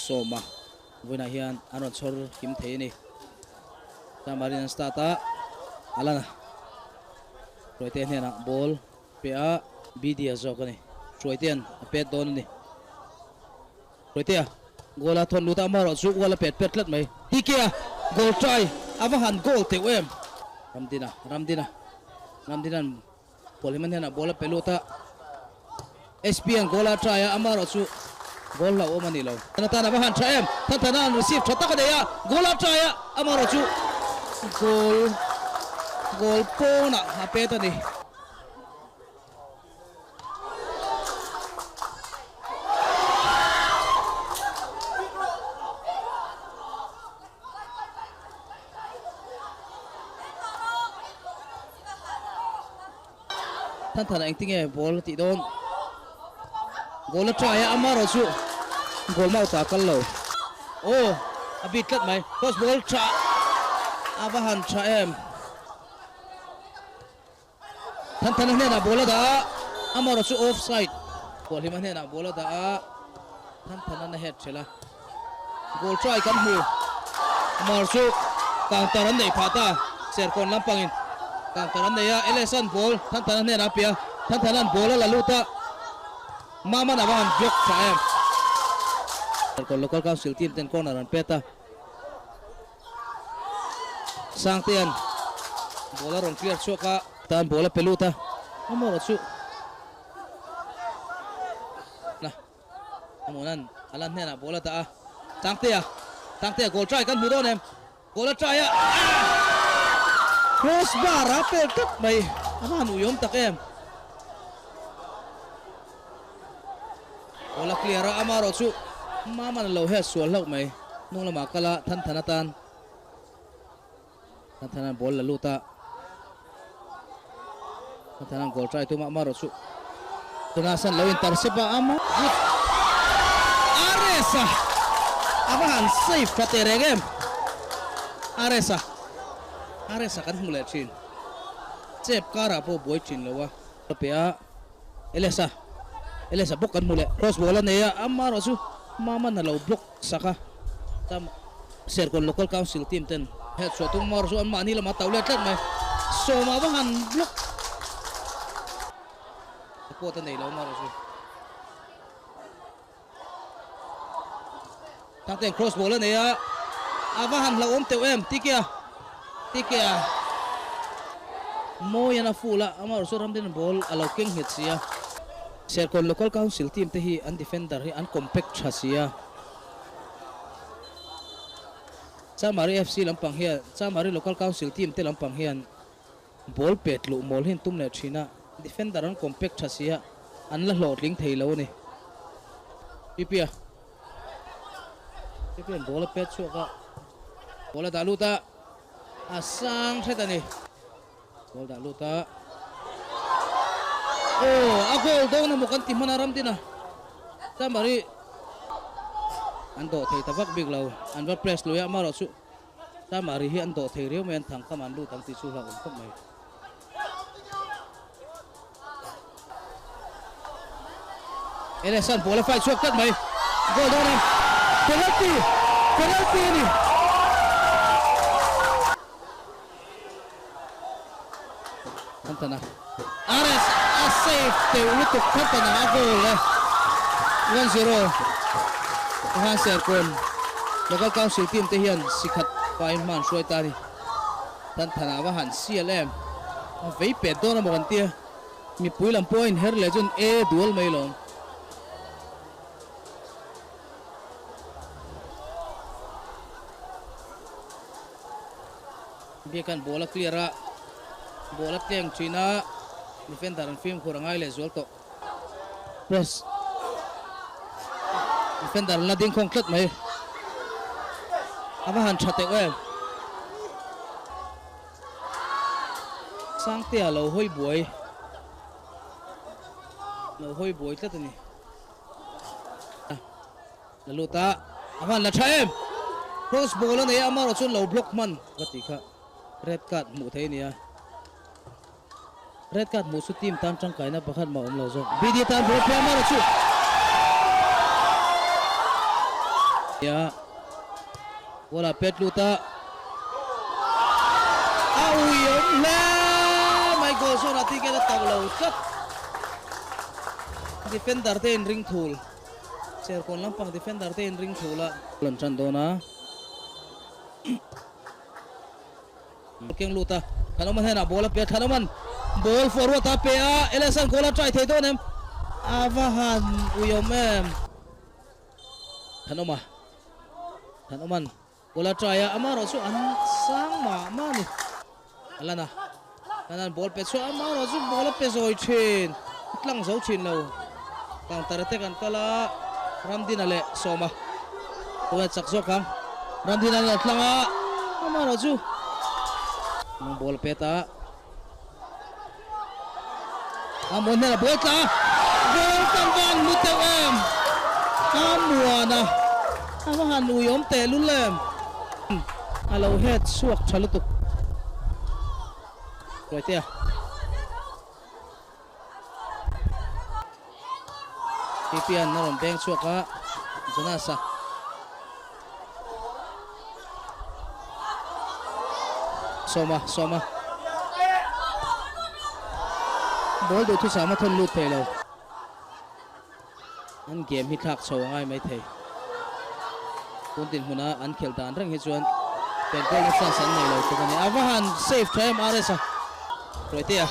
Sawma vawiinah hian an rawn chhawr kim thei a ni. Tamarind an start a, Alana Hruaitea hnenah ball pe a, Bidya zawk a ni. Hruaitea'n a pet dawn a ni. Hruaitea goal a thawn lut a, amaherawh chu ual a pet pet tlat mai. TK-a goal try a va han goal teuh em! Ramdina, Ramdina, Ramdina'n Bawlhhlima hnenah ball a pe lut a, SP-a'n goal a try a, amaherawh chu goal hlauhawm a ni lo. Nathan a va han tha em! Thathana an receive tha tak a nei a, goal a try a, amaherawh chu goal goal pawnah a pet a ni. Than than ah engtinge ball a tih dawn? Goal a try a, amaherawh chu goal mouth ah a kal lo. Aw, a beat tlat mai. Cross ball tha a va han tha em. Than than a hnenah ball a dah a, amaherawh chu offside. Hualhim a hnenah ball a dah a, Than than an a head ṭhelh a. Goal try kan hmu. Amar chu counter an neih phah ta. Serkawn lampangin counter an nei a, LS-a'n ball Thanthana hnenah a pe a, Thanthana'n ball a la lut a, Maman a va han block tha em. Serkawn Local Council team ten corner an pet a, Sangtea'n ball a rawn clear chhuak a, tan ball a pe lut a, Amar chu na. Amuanan a lan hnenah ball a dah a, Tangtea, Tangtea goal try kan hmu dawn em? Goal a try a, cross bar a pel tlat mai, a va han uiawm tak em? Ball a clear a, amaherawh chu Maman a lo head sual hlauh mai, hnung lamah kal a, Than Than atan Than Than an ball la lut a, Than Than an goal try tum a, amaherawh chu Jonas-an lo intercept a, ama good Ares-a a va han save tha teh reng em, Ares-a Ares-a kan hmu leh thin, chep karah pawh buai thin lo a. A pe a, Elesa Elesa bawk kan hmu leh, cross ball a nei a, amaherawh chu Maman a lo block sak a, tam Serkawn Local Council team ten help chhuah tum mar chu an mahni lamah tauh let tlat mai. Sawma va han block support a nei lo mar chu. Thangten cross ball a nei a, a va han hlauhawm teuh em Tikea Tikea mawi an a full a, amaherawh chu Ramdin ball a lo keng nghet si a. Serkawn Local Council team te hi an defender hi an compact tha si a. Chamari FC lampang hian Chamari Local Council team te lampang hian ball pet luh mawl hi an tum leh thin a, defender an compact tha si a, an la hlawhtling thei lo a ni. Pipia Pipia'n ball a pet chhuak a, ball a dah lut a, a sang hret a ni. Goal dah lut a. Aw, a goal dawn emaw kan ti hman a Ramdina. Chamari an dawh thei ta vak bik lo. An va press lui a, amaherawh chu Chamari hi an dawh thei riau mai, an thang kam an lut ang tih chu hlauhawm khawp mai. Ederson ball a fight chhuak tlat mai. Goal dawn a, penalty! Penalty a ni! Thantana Ares a save teuh lutuk Thantana a goal e 1-0 Johan Serkawn Local Council team te hian sikhat pain hma an hruai ta a ni. Thantana va han sial em a vei pet dawn a maw kan tia mipui lam pawh a inher leh chuan e dual mai lawm. Biakan ball a clear a, ball a tleng thin a, defender an fimkhur a ngai leh zual tawh. Press defender an la ding khawng tlat mai. A va han tha teuh em. Sangtea lo hawi buai, lo hawi buai tlat a ni. La lut a, a hman la tha em! Cross ball a nei a, amaherawh chuan lo block hman ka tih kha red card hmuh theih a ni a. Red card hmuh chu team tan tangkaina pakhat mah awm lo zawk. BD tan ball phei amaherawh chu. A ball a pet lut a, a ui awm hle mai goal zawnah ticket a tauh lo tlat. Defender te in ring thul, Serkawn lampang defender te in ring thul a. Goal an tan dawn a. Keng lut a, Thanawma hnenah ball a pe a, Thanawma'n ball forward a pe a, Eliasa'n goal a try thei dawn em? A va han uiawm em? Thanawma, Thanawma'n goal a try a, amaherawh chu an sang mah mah a ni. A lan a, Thana'n ball pe chhuah a, amaherawh chu ball a pe zawi thin, a tlang zo thin lo. Counter attack an kal a, Ramdina leh Sawma tunge chak zawk ang. Ramdina an tlang a, amaherawh chu long ball a pet a. Amuan hnenah ball tla a, ball kan van hmu teuh em! Amuana a va han ui awm teh lul em! A lo het chhuak tha lutuk. Hruaitea. Pipian a rawn beng chhuak a, Jonas-a. Sawma, Sawma. Ball duh thusam a thawn lut thei lo. An game hi thlak chho a ngai mai thei. Tun dinhmuna an khelh dan reng hi chuan pen goal na chance an nei lo tluk a ni. A va han save tha em RS-a. Hruaitea,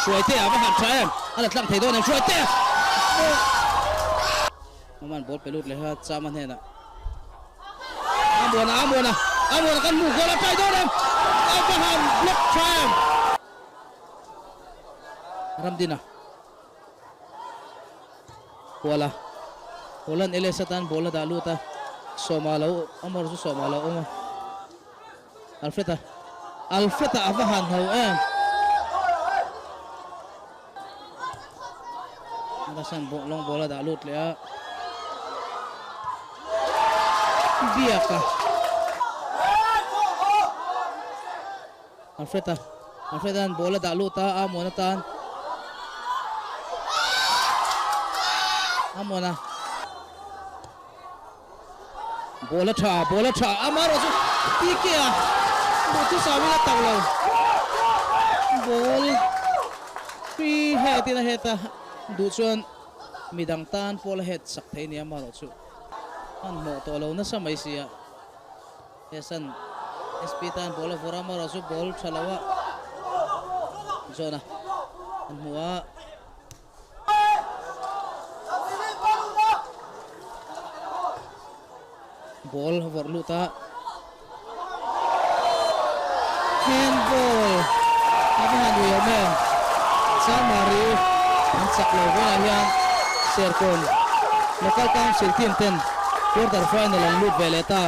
Hruaitea a va han tha em. A la tlang thei dawn em Hruaitea. Maman ball pe lut leh a Chama hnenah. Amuana, Amuana, Amuana kan hmuh goal a try dawn em. A va han block tha em. Ramdina. Kuala Kuala'n LS atan ball a dah lut a, Sawma lo Amor chu Sawma lo awm a, Alfred-a Alfred-a a va han ho em! Nagasan long ball a dah lut leh a, Biaka Alfred-a Alfred-a'n ball a dah lut a, Amuan atan Amuana ball a tha, ball a tha, amaherawh chu PK-a duhthusam in a tauh lo. Ball free head in a head a, duh chuan midang tan pawh la head sak thei a ni amaherawh chu hmanhmawh tawh lo nasa mai si a. Hesan SP tan ball a vawrh a, amaherawh chu ball tha lo a zawn a an hmu a. Ball a vawrh lut a, hand ball a va han ui awm em? Chanmari an chak lo velah hian Serkawn Local Council team ten quarter final an lut ve leh ta.